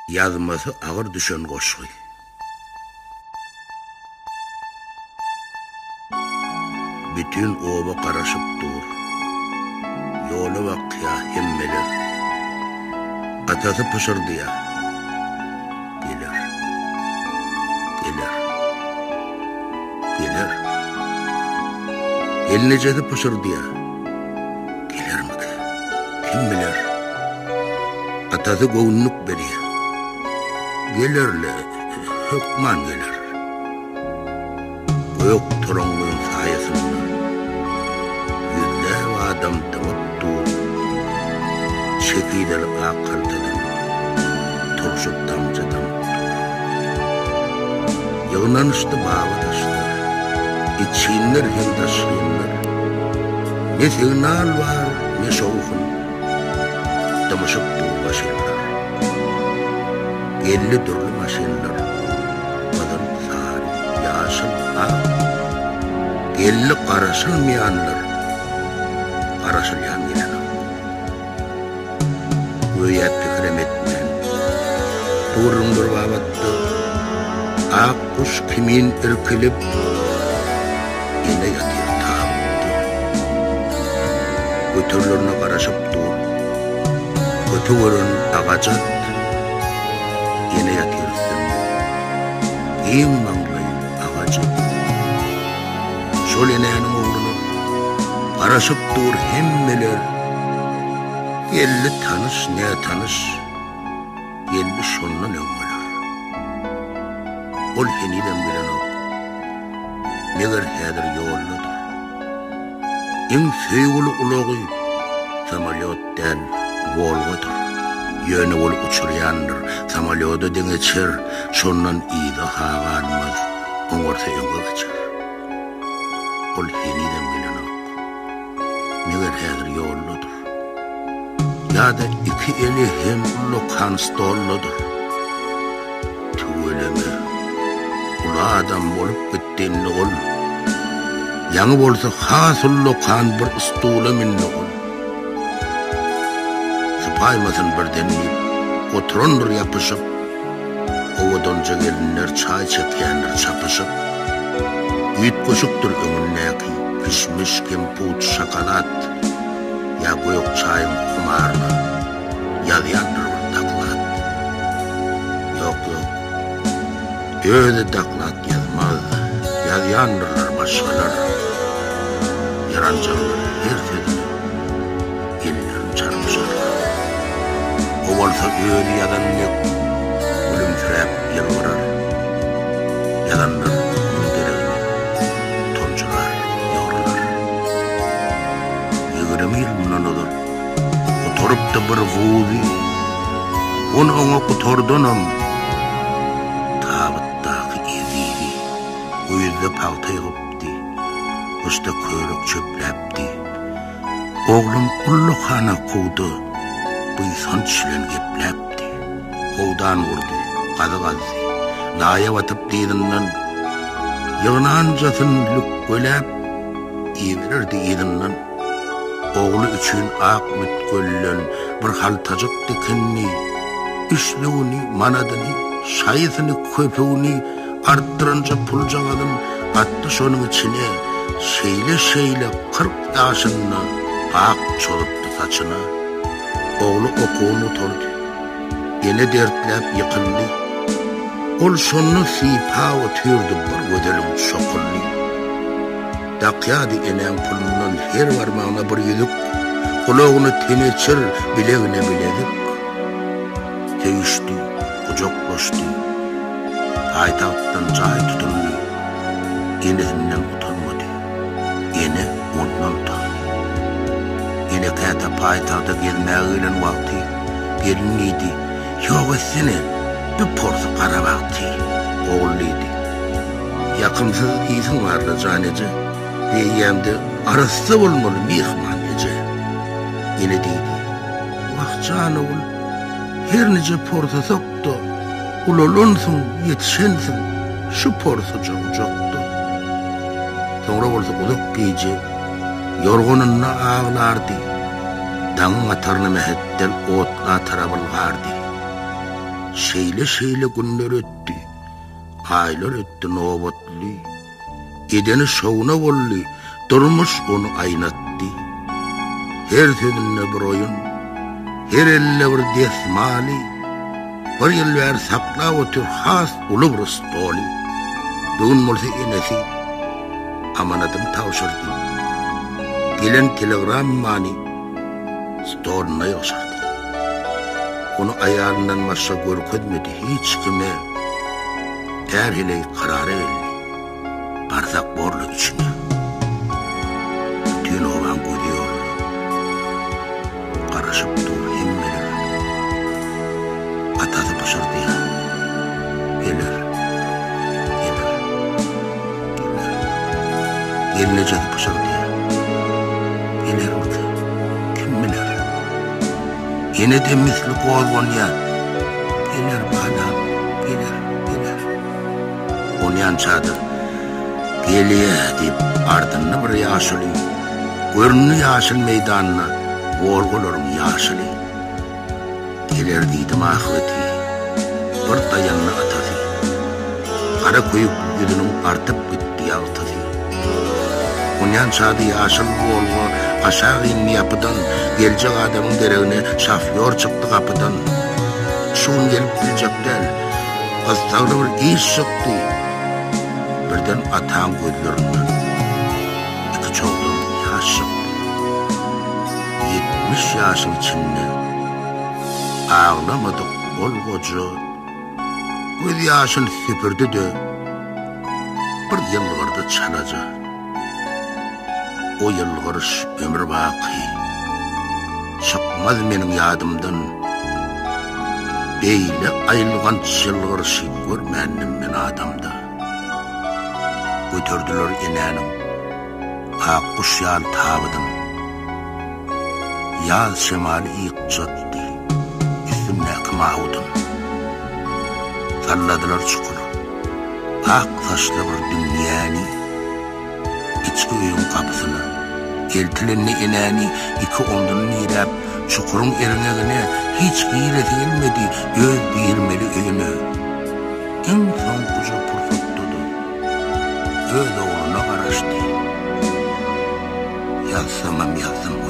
Ýazmasy agyr düşen goşgy. Bütin oba garaşyp dur. Ýola bakýa hemmeler. Atasy pyşyrdaýar. Geler. Geler. Geler. Gelnejesi pyşyrdaýar. Gelermikä? Kim biler? Atasy göwünlik berýär. Geler-le, hökman geler. Gök toraňňyň saýasynda ýüzläp adam dymyp dur. Çekideli ak haltadan turşy damja damyp dur. Ýygnanyşdy baba daşlar, içginler hem daşgynlar. Ne signal bar, ne şowhun, dymyşyp dur maşynlar. Geldi dürli maşynlar, gyzyl, sary, ýaşyl, ak. Geldi garaşylmaýanlar, garaşylýan gelenok. Göýä pikirem etmän, durun bir babatda ak guş kimin irkilip, ene ýatyr tabutda. Göterilerine garaşyp dur. Köpi gören agajat, ene ýatyr üstünde. Giň maňlaý agajat. Şol enäniň ogluna garaşyp dur hemmeler. Geldi tanyş, nätanyş, geldi şondan öňňeler. Ol henizem gelenok. Meger häzir ýoldadyr. Iň söýgüli ulagy samolýot däl, Wolgadyr. Ýöne ol uçurýandyr, samolýoda deňeçer, şondan yza-ha galmaz, oňarsa öňe geçer. Ol henizem gelenok. Meger häzir ýoldadyr. Ýa-da iki eli hem ullakan stoldadyr. Tüweleme, uly adam bolup gitdi indi ol. Ýaňy bolsa has ullakan bir stula mindi ol. Sypaýmasyn birden diýip, oturandyr ýapyşyp. Owadanja gelinler çaý çekýändir çapyşyp. Üýtgeşikdir öňündäki kişmiş, kemput, şokolad ýa gök çaýyň humaryna ýazýandyr bir doklad. Ýok, ýok. Özi doklad ýazmaz, ýazýandyrlar başgalar. Ýaranjaňlar her sözüne ellerini çarpyşarlar. O bolsa özi ýazan dek gülümsiräp ýylgyrar. Ýazanlar onuň deregine utanjyrar, ýygrylar. 20 ýyl mundan ozal gutarypdy bir wuzy, ony oňa gutardanam tabytdaky ezizi. Güýzde pagta ýygypdy, gyşda körük çöpläpdi. Oglum ullakan okuwda buýsanç bilen gepläpdi. Howdan gurdy, gazy gazdy. Laýa batyp dyzyndan, Ýygnanjasyn lükgeläp, ibererdi yzyndan. Ogly üçin ak mütgölden bir haltajyk dikindi. Üçlügini, manadyny, şaýysyny, köpügini, artdyranja puljagazyn atdy şonuň içine. Şeýle-şeýle 40 ýaşynda ak çozupdy saçyna. Ogly okuwyny gutardy. Ene dertläp ýykyldy. Ol şonda sypap otyrdy bir gözeliň çokully. Dakýardy enäň pulundan her barmagyna bir ýüzük, gulagyna teneçir, bilegine bilezik. Söýüşdi, gujaklaşdy. Paýtagtdan jaý tutundy. Enesinden utanmady. Ene ondan utandy. Ene käte paýtagta gezmäge gelen wagty gelin diýdi, Ýok etsene, bu porsy gara bagty, ogul diýdi. Ýakymsyz ysyň bar-la, jan eje, Beýýämde arassa bolmaly myhman eje. Ene diýdi, Wah, jan ogul, her nije porsasak-da, ulalansyň, ýetişensiň, şu porsuja gujakda. Soňra bolsa uzak gije ýorganynda aglardy, daňyň ataryna mähetdel otla tarap ylgardy. Şeýle-şeýle günler ötdi, aýlar ötdi nobatly. Edeni şowuna boldy, durmuş ony aýnatdy. Her sözünde bir oýun, her elde bir desmaly, bir ýyl bäri saklap otyr has uly bir stoly. Bu gün bolsa enesi amanadyny tabşyrdy. Gelen telegrammany stoluna ýygşyrdy. Ony aýalyndan başga görkezmedi hiç kime. Är-heleý karara geldi. Barsak borla içine. Bütin obaň gözi ýolda. Garaşyp dur hemmeler. Atasy pyşyrdaýar. Geler. Geler. Geler. Gelnejesi pyşyrdaýar. Gelermikä? Kim biler? Ene-de misli gozganýar. Geler balam, geler, geler. Onýança-da, Gelýä diýip, ardyndy bir ýaşuly. Göründi ýaşyl meýdanda Wolgalaryň ýaşyly. Geler diýdim ahbeti, Bir daýandy atasy. Gara köýük ýüzüniň artyp gitdi ýagtysy. Onýança-da ýaşyl Wolga aşak indi ýapydan, Geljek adamyň deregine şofýor çykdy gapydan. Şu gün gelip biljek däl, gyssagly bir iş çykdy. Birden ataň gözlerinden iki çogdam ýaş çykdy. 70 ýaşyň içinde aglamadyk ol goja göz ýaşyny süpürdi-de, bir ýylgyrdy çalaja. O ýylgyryş ömür baky çykmaz meniň ýadymdan. Beýle aýylganç ýylgyryşy görmändim men adamda. Göterdiler enäniň ak guş ýaly tabydyn. Ýaz şemaly ýykjatdy üstündäki mawudyn. Salladylar çukura. Ak saçly bir dünýäni Içki öýüň gapysyna eltilende enäni iki omzuny diräp, çukuryň erňegine hiç giresi gelmedi öz girmeli öýüne. Iň soňkuja pursatda-da öz ogluna garaşdy. Ýazsamam ýazdym.